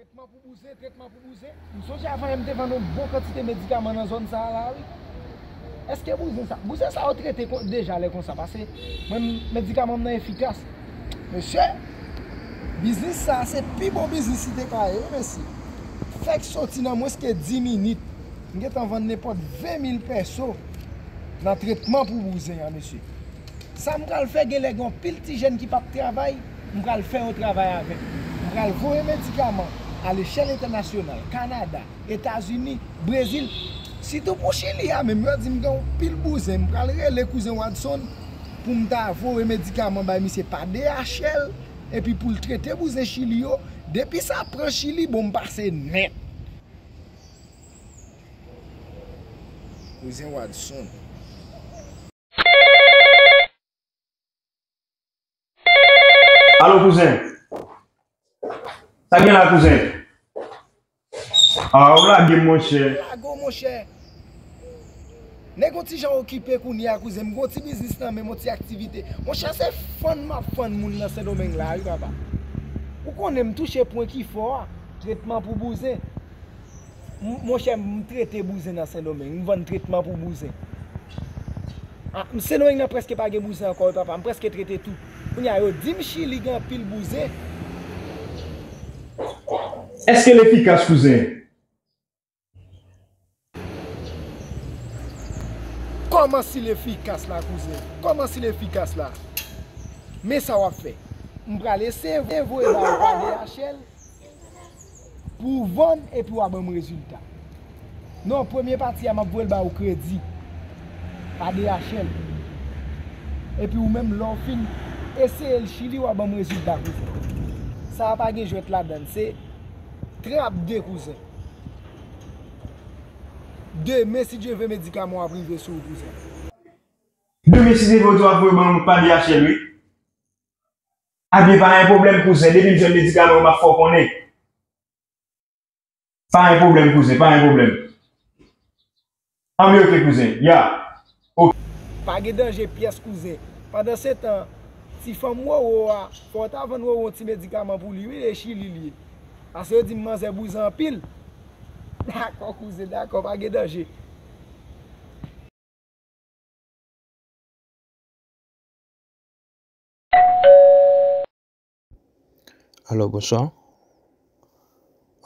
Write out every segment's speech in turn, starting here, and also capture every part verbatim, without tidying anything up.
Tretman pou bouzen, tretman pou bouzen. M sonje avan yè m te vann yon bon kantite medikaman nan zòn sa a la, wi. Èske bouzen sa, bouzen sa yo trete ko-, deja lè konsa? Paske mwen, medikaman m nan efikas. Mesye, biznis sa a se pi bon biznis li te ka ye, wi, mesye. Fèk soti nan mwens ke dis minit. M gentan vann nenpòt ven mil pèso nan tretman pou bouzen an, mesye. Sa m pral fè, genlè gen anpil ti jèn ki p ap travay, m pral fè yo travay avè m. M pral voye medikaman a lechèl entènasyonal, Kanada, Etazini, Brezil, sitou pou Chili a menm, yo di m gen anpil bouzen. M pral rele kouzen Wadson pou m ta voye medikaman bay misye pa D H L, epi pou l trete bouzen Chili yo. Depi sa pran Chili, bon, m pase nèt. Kouzen Wadson. Alo, kouzen. Sa gen la, kouzen? Ah, ou lage m, monchè. Lage w, monchè. Nèg yon ti jan okipe kounye a, kouzen. M gon ti biznis nan men m, yon ti aktivite. Monchè, se fann m ap fann moun nan Sendomeng la, wi, papa. Ou konnen m touche pwen ki fò a. Tretman pou bouzen. M-, monchè, m trete bouzen nan Sendomeng. M vann tretman pou bouzen. Ah, m Sendomeng nan prèske pa gen bouzen ankò, wi, papa. M prèske trete tout. Kounye a, yo di m Chili gen anpil bouzen. Èske l efikas, kouzen? Kòman si l efikas la, kouzen? Kòman si l efikas la? Men sa w ap fè. M pral eseye voye ba ou pa D H L pou w vann epi w a ban m rezilta. Non, premye pati a, m ap voye l ba ou kredi pa D H L. Epi ou menm, lè w fin eseye l Chili, w a ban m rezilta, kouzen. Sa a pa gen jwèt ladan l, se trap de, kouzen. Demen, si Dye vle, medikaman w ap rive sou ou, kouzen. Demen, si Dye vle, w ap voye ban m pa D H L, wi. Ebyen, pa gen pwoblèm, kouzen. Depi m jwenn medikaman yo, m ap fè w konnen. Pa gen pwoblèm, kouzen, pa gen pwoblèm. Anben, oke, kouzen. Ya. Oke. Pa gen danje pyès, kouzen. Pandansetan, ti fanm Wowo a, fò w ta vann Wowo yon ti medikaman pou li, wi, e Chili li ye. Paske yo di m manzè bouzen anpil. Dakò, kouzen, dakò, pa gen danje. Alo, bonswa.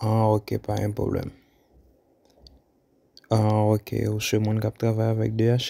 Ah, ok, pa gen pwoblèm. Ah, ok, ou se moun k ap travay avèk D H